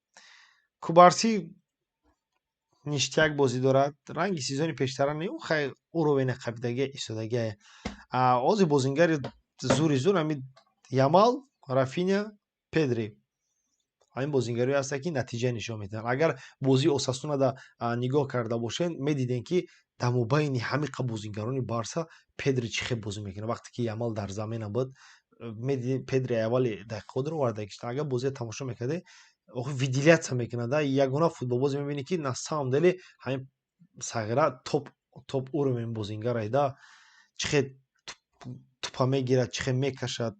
Кубарси ништяк бозӣ дорад. Ранги сезони пештара не, хай уровень қабидагия истодагия. Ози бозингари зури зур ҳами Ямал, Рафиня, Педри. Ҳамин бозингариҳое ҳастанд, ки натиҷа нишон медиҳанд. Агар бозии Осасунада нигоҳ карда бошед, медидем, ки дар мобайни ҳамиқа бозингарони Барса Педри чӣ хел бозӣ мекунад. Вақте ки Ямал дар замина буд, медидем, Педри аввали дақиқаҳо дароварда гишта. Агар бозиро тамошо мекардед, охир выделяться мекунад. Ягона футболбозе мебинед, ки на самом деле ҳамин сағира топ уровень бозингар айда. Чӣ хел тупа мегирад, чӣ хел мекашад,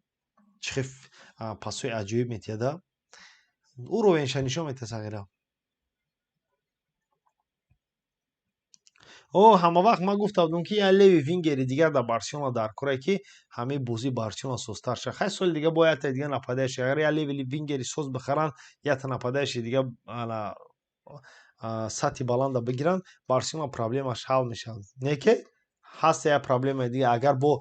чӣ хел пасҳои аҷоиб метиҳад. Уровеньша нишон медиҳад сағира. О, ҳама вақт ман гуфта будам, ки я леви вингери дигар дар Барселона дар корае, ки ҳамаи бозии Барселона созтар шавад. Хай, соли дига бояд якта дига нападающий. Агар я леви вингери соз бихаранд, якта нападающий дига ана сатҳи баланда бигиранд, Барселона проблемаш ҳал мешавад. Не ки ҳаст як проблемаи дига. Агар бо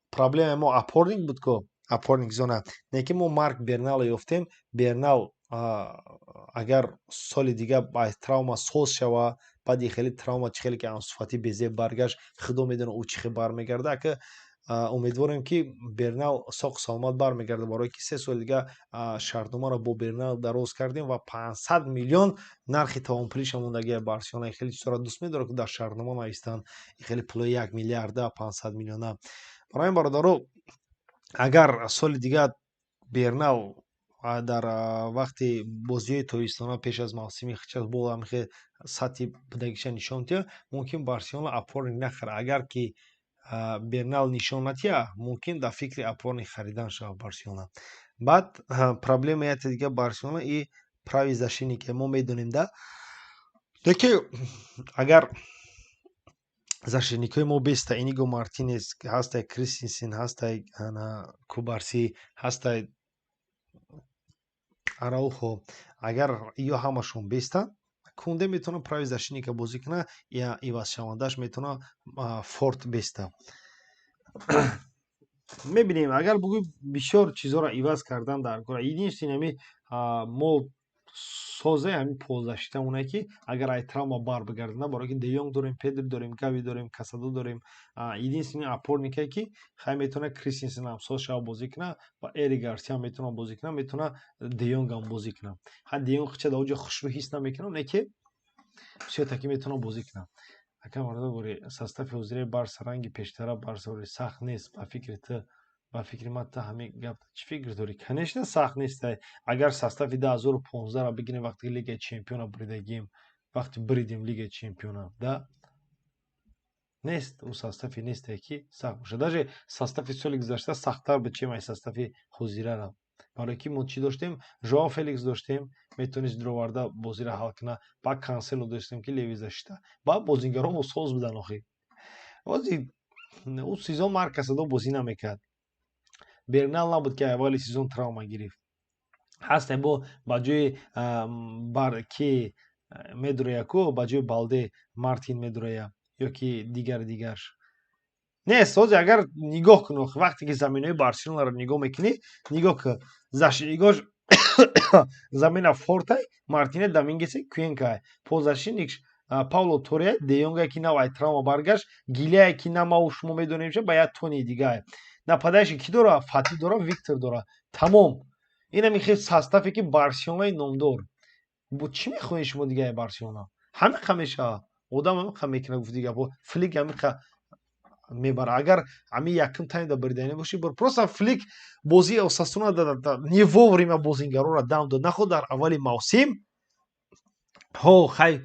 проблемаи мо опорник буд ку, опорник зона, не ки мо Марк Бернало ёфтем. Бернал агар соли дига аз травма соз шава, баъди хеле травма, чӣ хеле ки Ансу Фати безеб баргашт, худо медонад, ӯ чӣ хел бармегарда. Ака, умедворем, ки Бернал соқу саломат бармегарда, барое ки 3 соли дига шартномаро бо Бернал дароз кардем ва 500 миллион нархи тавонпулиша мондагия. Барселона хеле чизҳоро дӯст медорад, ки дар шартнома навистанд хеле пулои 1 миллиарда 500 миллиона. Барои ин, бародаро, агар соли дига Бернал дар вақти бозиҳои тобистона, пеш аз мавсими хича, бо ҳамихел сатҳи будагиша нишон диҳад, мумкин Барселона опорник нахарад. Агар ки Бернал нишон натиҳад, мумкин дар фикри опорник харидан шавад Барселона. Баъд проблема яте дига Барселона и правый защитник мо медонем да, лекин агар защитникҳои мо беста, Иниго Мартинес ҳастай, Кристенсен ҳастай, Кубарси ҳастай, Араухо, агар ё ҳамашон бестанд, Кунде метавонад правый защитника бозӣ кунад, ивазшавандааш метавонад Форт беста. Мебинем, агар бугӯй, бисёр чизҳоро иваз кардан дар кора. Единственный ҳами мо созе ҳамин полузащитамоне, ки агар ай травма бар бигардана, барое ки Де Йонг дорем, Педри дорем, Гави дорем, Касадо дорем. Единственный опорнике, ки хай метавонад Кристенсен ҳам соз шава бозӣ кунад ва Эри Гарсия ҳам метавонад бозӣ кунад, метавонад Де Йонг ҳам бозӣ кунад. Ха, Де Йонг хича дар оҷо хушрӯ ҳис намекунад, не ки всё-таки метавонад бозӣ кунад. Ака мардо, состави ҳозираи Барса ранги пештара Барса сахт нест ба фикри ту? Ба фикри ман, ту ҳамин гап чӣ фикр дорӣ? Конечно, сахт нестай. Агар состави 2015-ро бигирем, вақте ки Лигаи чемпиона буридагием, вақте буридем Лигаи чемпиона да, нест, ӯ составе несте, ки сахт бошад. Даже состави соли гузашта сахттар буд, чем ай состави ҳозирара, барое ки мо чӣ доштем? Жоао Феликс доштем, метавонист дуроварда бозиро ҳал кунад. Баъд Кансело доштем, ки левый защита. Баъд бозингаромо соз будан. Охи, ози ӯ сезон Марк Касадо бозӣ намекард, Бернал набуд, ки аввали сезон травма гирифт. Ҳасте, бо ба ҷои бар ки медуроя ку, ба ҷои Балде Мартин медуроя ё ки дигар дигарш нест. Ҳозир агар нигоҳ кунӣ, вақте ки заминаҳои Барселонаро нигоҳ мекунӣ, нигоҳ кун, защитникош замина Фортай, Мартине, Домингесе, Куенкай, полузащитник Пауло Торре, Де Йонгае, ки нав ай травма баргашт, Гиляе, ки на мау шумо медонем, ба як тони дигае. Нападающий ки дора? Фати дора, Виктор дора, тамом. Инами хел составе, ки Барселонаи номдор бо чӣ мехоҳед шумо дигаи Барселона? Ҳамиқа мешавад, одам ҳамиқа мекунад, гуфти гапо, Флик ҳамиқа мебара. Агар ҳамин якум таймда бриданӣ бошӣ, просто Флик бозии Осасуна не вовремя бозингароро дам дод. Наход дар аввали мавсим ҳо, хай,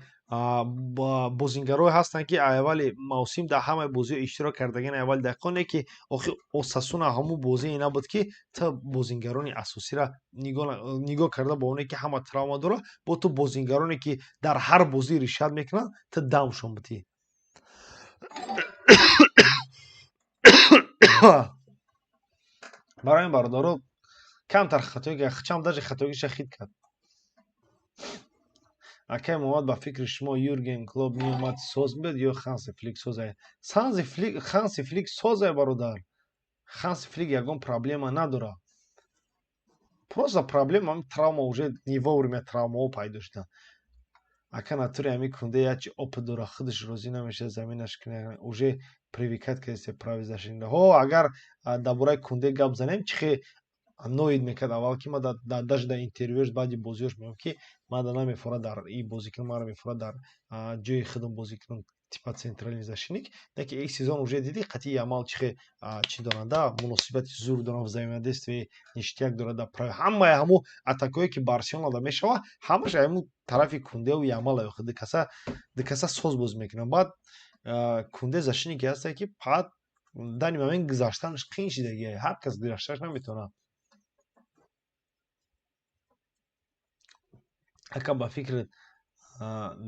бозингарое ҳастанд, ки аввали мавсим дар ҳамаи бозиҳо иштирок кардагани аввали дақиқо, не ки охи Осасуна ҳамун бозие набуд, ки ту бозингарони асосиро нигоҳ карда, бо оне ки ҳама травма дора, бо ту бозингароне, ки дар ҳар бозӣ решать мекунанд, ту дамшон битӣ. Барои ин, бародаро, камтар хатои хичам, даже хатоигиша хит кард. Акай Муҳаммад, ба фикри шумо, Юрген Клоп меомад, соз мебуд ё Ханси Флик созае? Ханси Флик созае, бародар. Ханси Флик ягон проблема надорад, просто проблема травма, уже не вовремя травмаҳо пайдо шуданд. Ака натури ҳами Кунде ячи опыт дора, худаш розӣ намешавад заминаш кунад, уже привыкать кардааст правый защитник. Ҳо, агар дар бораи Кунде гап занем, чӣ хел ноид мекард аввал, ки ма даже дар интервюш баъди бозиёш мегӯям, ки ман да намефорад дар и бозӣ кунам, маро мефорад дар ҷои худам бозӣ кунам, типа центральный защитник. Леки ин сезон уже диди қатъи Ямал чӣ хел чӣ доранд, да, муносибати зур доранд, взаимодействие ништяк дорад дар правый. Ҳамаи ҳамун атакое ки Барселона да мешавад, ҳамаш ҳамун тарафи Кундеву Ямал дукаса соз бозӣ мекунанд. Баъд Кунде защитнике ҳасте, ки фақат данный момент гузаштанаш қиин шидагия, ҳар кас гузаштанаш наметавонад. Ака, ба фикрат,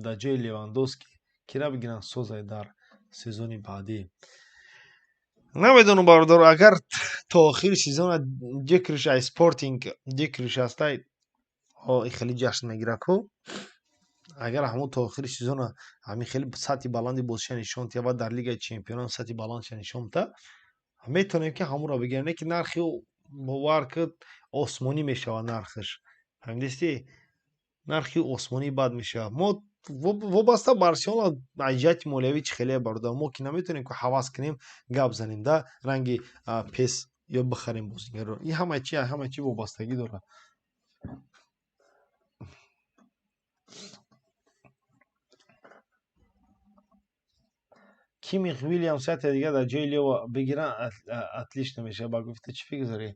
дар ҷои Левандовски кира бигиранд созай дар сезони баъдӣ? Намедонам, бародар, агар то охири сезона Декриш ай Спортинг Декриш ҳастай, хеле ҷашн мегирад ку. Агар ҳамон то охири сезона ҳамин хеле сатҳи баланди бозиша нишон диҳад ва дар Лигаи Чемпионон сатҳи баландша нишон диҳад, метавонем ки ҳамонро бигирем. Не ки нархи бовар куд, осмонӣ мешавад нархаш. Фаҳмидисти? Нархи осмонӣ бад мешавад. Мо вобаста Барселона аз ҷиҳати молиявӣ чӣ хеле, бародар, мо ки наметавонем ки ҳавас кунем, гап занем, да, ранги пес ё бихарем бозигарро. Ин ҳама чи вобастагӣ дорад. Кимих, Вилямс яте дигар дар ҷои Лео бигиранд, отлично мешавад. Ба гуфта чӣ фикр дорӣ?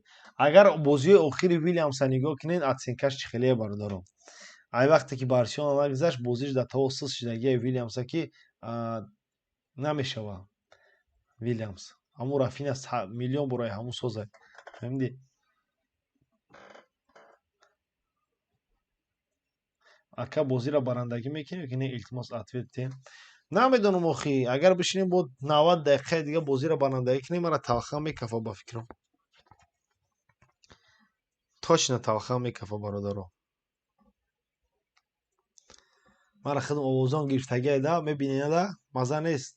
Агар бозиҳои охири Вилямса нигоҳ кунед, оценкаш чӣ хеле, бародаро. Ай вақте ки Барселона нагузашт, бозиш дар таво суст шидагия Вилямса, ки намешавад. Вилямс ҳамун Рафина миллион бораи ҳамун созад. Фаҳмидӣ? Ака, бозиро барандагӣ мекунем ки не? Илтимос, ответ диҳем. Намедонам охи, агар бишинем бо 90 дақиқаи дига бозиро барандагӣ кунем, мара талхам мекафа, ба фикрам. Точно талхам мекафа, бародаро. Мара худам овозон гирифтагиай, да, мебинед, да, маза нест.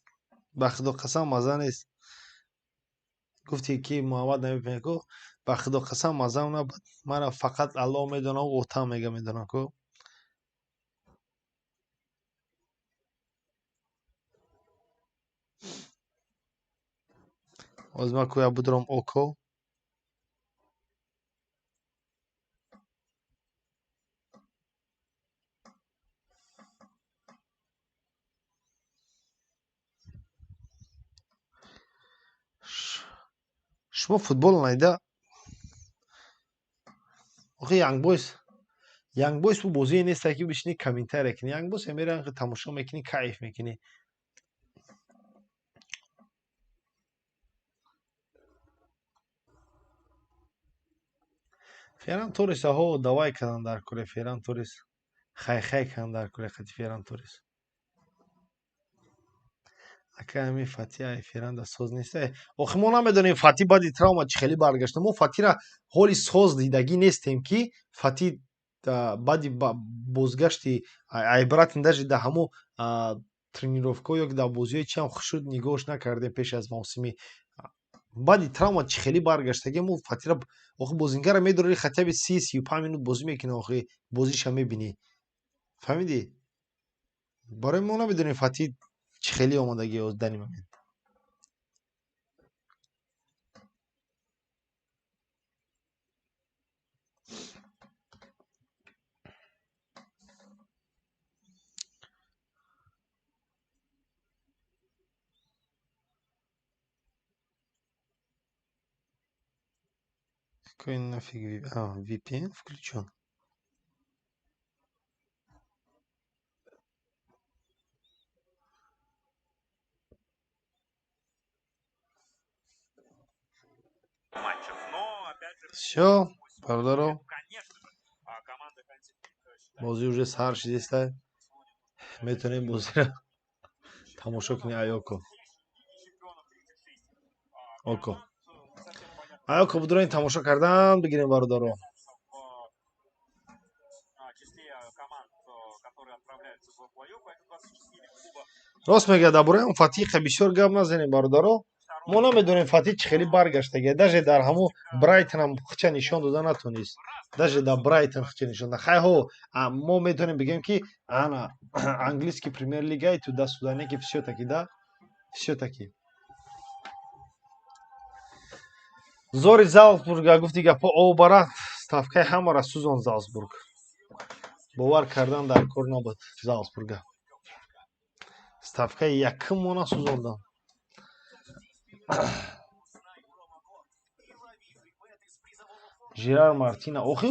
Ба худо қасам, маза нест. Гуфти ки Муҳаммад намебинад ку, ба худо қасам, мазаам набуд. Мара фақат Аллоҳ медонам, отам мега медонам ку. Ҳозир ман кӯя будурам око. Шумо футбол надида? Охи, Янг Бойс, Янг Бойс бу бозие несте, ки бишинӣ комментария кунӣ. Янг Бойс мерӣ, тамошо мекунӣ, кайф мекунӣ. Ферран Торреса ҳо давай карданд дар куре, Ферран Торрес хайхай карданд дар куре қати Ферран Торрес. Ака, ҳами Фати ай Ферранда соз нест? Охи, мо намедонем, Фати баъди травма чӣ хеле баргашта. Мо Фатира ҳоли соз дидагӣ нестем, ки Фати баъди бозгашти айбратин даже дар ҳамо тренировкаҳо ё ки дар бозиҳои чиам хушуд нигоҳш накардем пеш аз мавсими. Баъди травма чӣ хеле баргаштагӣ мо Фатира охи бозингара медорӣ, хотя бы 30-35 минут бозӣ мекунӣ, охи бозиша мебинӣ. Фаҳмидӣ? Барои мо намедонем, Фати чӣ хеле омадагӣ в данный момент. Какой нафиг, а, VPN включен? Всё, бародаро. Бозӣ уже сар шидеста. Метавонем бозиро тамошо кунем. Айоко. Око. Айоко будроин тамошо кардан бигирем, бародаро. Рост мегӯяд, дар бораи он Фатиқа бисёр гап назанем, бародаро. Мо намедонем Фати чӣ хеле баргаштагия. Даже дар ҳамо Брайтонам хича нишон дода натонист. Даже дар Брайтон хича нишон дода. Хайҳо, мо метавонем бигӯем, ки ана английский премьер-лига и туда-сюда, не ки всё-таки, да? Всё-таки. Зори Залцбурга гуфти гапо обара ставкаи ҳамаро сӯзон Залцбург. Бовар кардан дар кор набуд Залцбурга. Ставкаи якумона сӯзондан. Жерар Мартина. Охи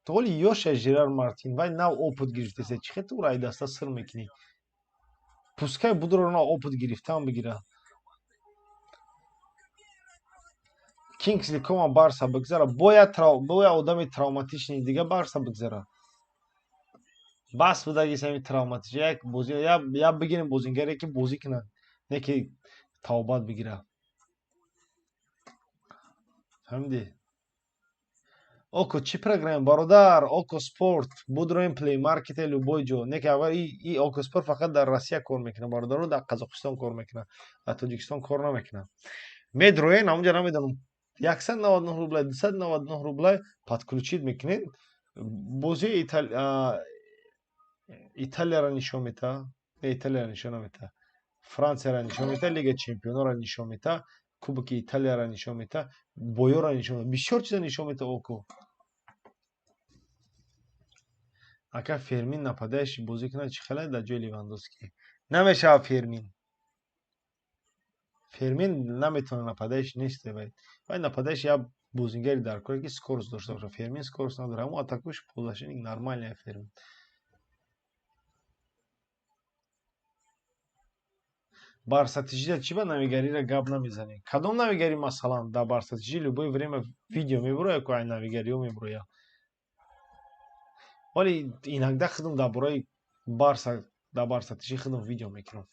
толи ёша Жерар Мартин. Вай нав опыт гирифтеса. Чӣ хел ту ай даста сир мекунӣ? Пускай будро на опыт гирифтан бигира. Кингсли Коман Барса бигзара. Бояд одами травматични дига Барса бигзара. Бас будаги сами травматич. Як бози я бигирем бозингаре ки бозӣ кунад, не ки тавбат бигира. Фаҳмидӣ? Око чӣ программа бародар? Око Спорт будроем Play Market любой ҷо. Не ки аввал и Око Спорт фақат дар Россия кор мекунад, бародаро дар Қазоқистон кор мекунад, дар Тоҷикистон кор намекунад. Медроен ҳамонҷа намедонам 199 рубля, 299 рубля подключить мекунед. Бозии Италияро нишон медиҳад, не Италияро нишон намедиҳад. Франсияро нишон медиҳад, Лига Чемпионоро нишон медиҳад, Кубоки Италияро нишон медиҳад, боёро нишон медиҳад. Бисёр чиза нишон медиҳад Око. Ака Фермин нападающий бозӣ кунад чӣ хеле дар ҷои Левандовски. Намешавад Фермин. Фермин наметавонад нападающий нест вай. Вай нападающий як бозингари дар кор ки скорость дошта бошад. Фермин скорость надорад. Ҳамон атакующий полузащитник нормальный Фермин. Барса ТЖ чӣ ба навигариро гап намезанем? Кадом навигарӣ масалан дар Барса ТЖ любое время видео мебурояд ку ай навигариҳо мебурояд. Вале иногда худам дар бораи Барса дар Барса ТЖ худам видео мекунам.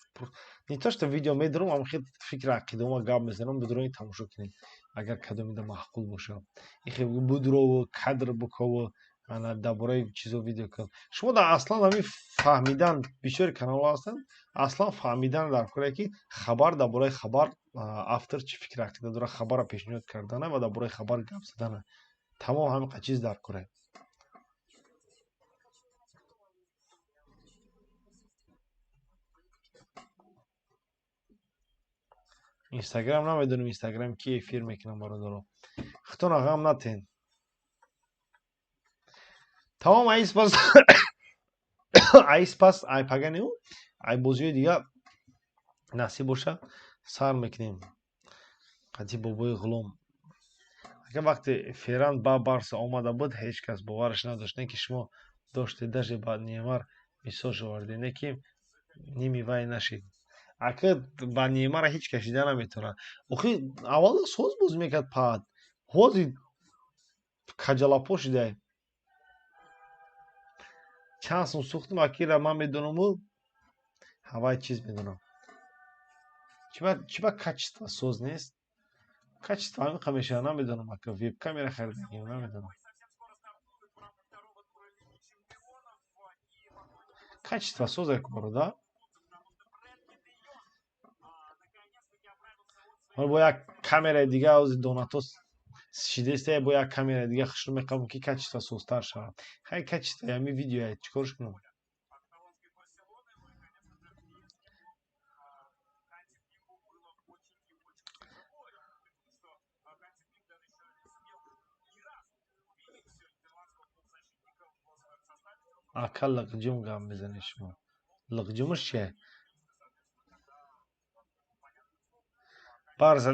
Не то что видео медурам, ам хел фикр ақидама гап мезанам, бидурои тамошо кунед. Агар кадомида маъқул бошад. Ихе будрову кадр букову ана дар бораи чизо видео кунам. Шумо дар аслан ҳамин фаҳмидан бисёри каналҳо ҳастанд, аслан фаҳмидан дар коре ки хабар дар бораи хабар автор чӣ фикр ақида дорад, хабарро пешниҳод кардана ва дар бораи хабар гап задана. Тамом ҳамин қад чиз дар коре. Инстаграм намедонем Инстаграм ки эфир мекунам бародаро. Худтонро ғам натен. Тамом айс пас айс пас ай паганеу ай бозиҳои дига насиб боша сар мекунем. Қати бобои ғулом. Агар вақте Ферран ба Барса омада буд, ҳеҷ кас бовараш надошт, не ки шумо доштед, даже ба Неймар мисол овардед, не ки ними вай нашид. Ака ба Неймара ҳеҷ кас шида наметавонад. Охи аввал соз бозӣ мекард пад. Ҳозир каҷалапо шидай. Чанд сум сӯхтум акира ман медонаму ҳавай чиз медонам. Чӣ ба качество соз нест? Качество ҳамин қамеша намедонам ака веб-камера харидагим намедонам. Качество соз як бародар. Ҳоло бо як камераи дига ҳозир донатос шидеста бо як камераи дига хушрӯ мекардам ки качество созтар шавад. Хай качество ҳамин видеоя чӣ корш кунам? Ака лиқҷум гап мезанед шумо. Лиқҷумаш чие? Барса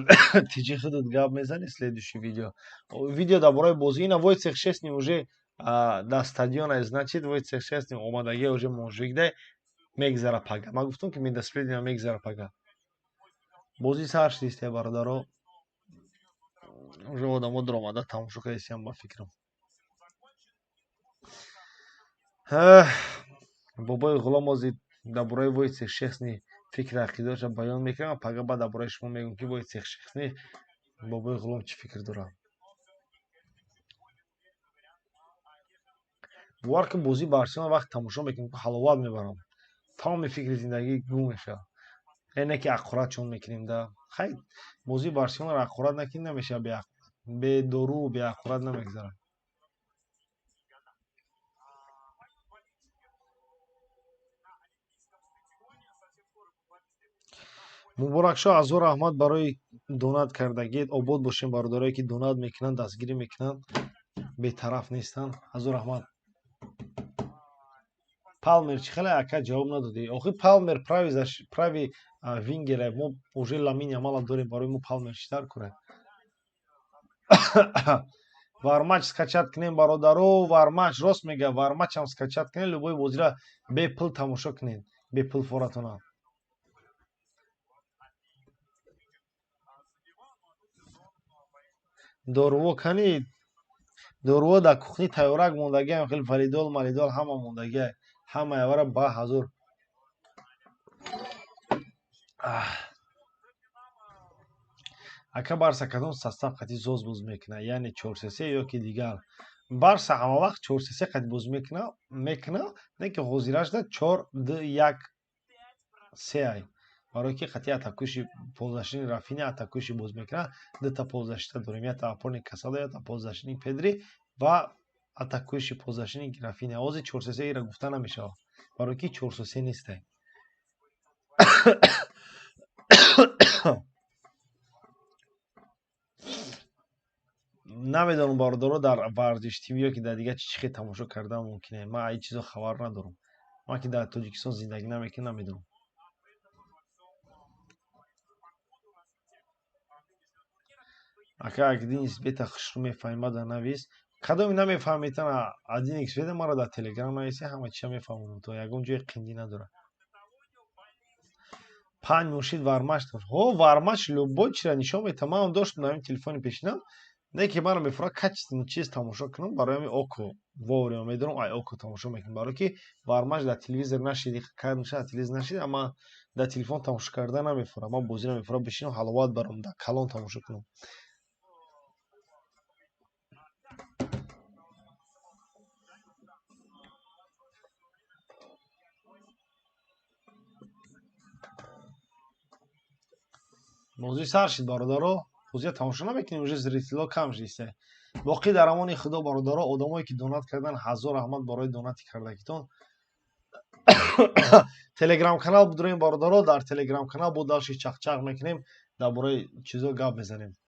ТЖ худат гап мезанӣ следующий видео. Видео дар бораи бозӣ ина Войцех Шестни уже дар стадиона, значит Войцех Шестни омадагия уже Монжуикда мегзара пага. Ман гуфтам ки медаспредина мегзара пага. Бозӣ сар шудист бародаро. Уже одамо дуромада тамошо кардисиям ба фикрам. Бобои ғулом ҳозир дар бораи Войцех Шестни фикр ақидаашро баён мекунам, пага баъд дар бораи шумо мегӯям ки Войцех Шестни бобои ғулом чӣ фикр дорад. Бовар кун бозии Барселона вақт тамошо мекунам, ҳаловат мебарам. Тамоми фикри зиндагӣ гум мешавад. Не ки аққурат чон мекунем да. Хай, бозии Барселонаро аққурат накунӣ, намешавад, бедору беаққурат намегзарад. Муборакшоҳ, ҳазор раҳмат барои донат кардагиет. Обод бошем, бародарое ки донат мекунанд, дастгирӣ мекунанд, бетараф нестанд. Ҳазор раҳмат. Палмер чӣ хеле, ака, ҷавоб надодӣ. Охи, Палмер правый вингер, мо уже Ламин Ямала дорем, барои мо Палмер чӣ тар кунад? Вармач скачать кунем, бародаро, Вармач рост мега, Вармачам скачать кунем, любой бозиро бепул тамошо кунед, бепул форатона. Доруво кани? Доруво дар кухни тайёрак мондагиам, хеле валидол малидол ҳама мондагиа, ҳама явара ба ҳазур. Ака, Барса кадом состав қати зоз боз мекунад, яъне 4-3-3 ё ки дигар? Барса ҳама вақт 4-3-3 қати боз мекуна, не ки ҳозирашда 4-2-1-3 ай, барое ки қати атакующий полузащитник Рафиня атакующий боз мекунад. Дута полузащита дорем: якта опорник Касадо, якта полузащитник Педри ва атакующий полузащитник Рафиня. Ҳозир 4-3-3 ира гуфта намешавад, барое ки 4-3-3 нестай. Намедонам, бародаро, дар Варзиш ТВ ё ки дар дигар чӣ хел тамошо кардан мумкине. Ман аз ин чизо хабар надорам, ман ки дар Тоҷикистон зиндагӣ намекунам, намедонам. Ака, один иксбета хушрӯ мефаҳмад, навис. Кадоме намефаҳмедтан один иксбета, маро дар Телеграм нависе, ҳама чиза мефаҳмонам, то ягон ҷои қиндӣ надорад. Панҷ муршид Вармач дошт. Ҳо, Вармач любой чизро нишон медиҳад. Манам доштам дар ҳамин телефони пешинам, не ки маро мефурад качественный чиз тамошо кунам, барои ҳамин Око вовремя медорам, ай Око тамошо мекунам, барое ки Вармач дар телевизор нашиди, дар телевизор нашиди, амма дар телефон тамошо кардан намефурад. Ман бозиро мефурад бишинам, ҳаловат барам, дар калон тамошо кунам. Бозӣ сар шид, бародаро, бозиро тамошо намекунем, уже зритело кам шидиста. Боқӣ дар амони Худо, бародаро. Одамое ки донат кардан, ҳазор раҳмат барои донати кардагитон. Телеграм канал бидурем, бародаро, дар телеграм канал бо дальше чақчақ мекунем, дар бораи чизо гап мезанем.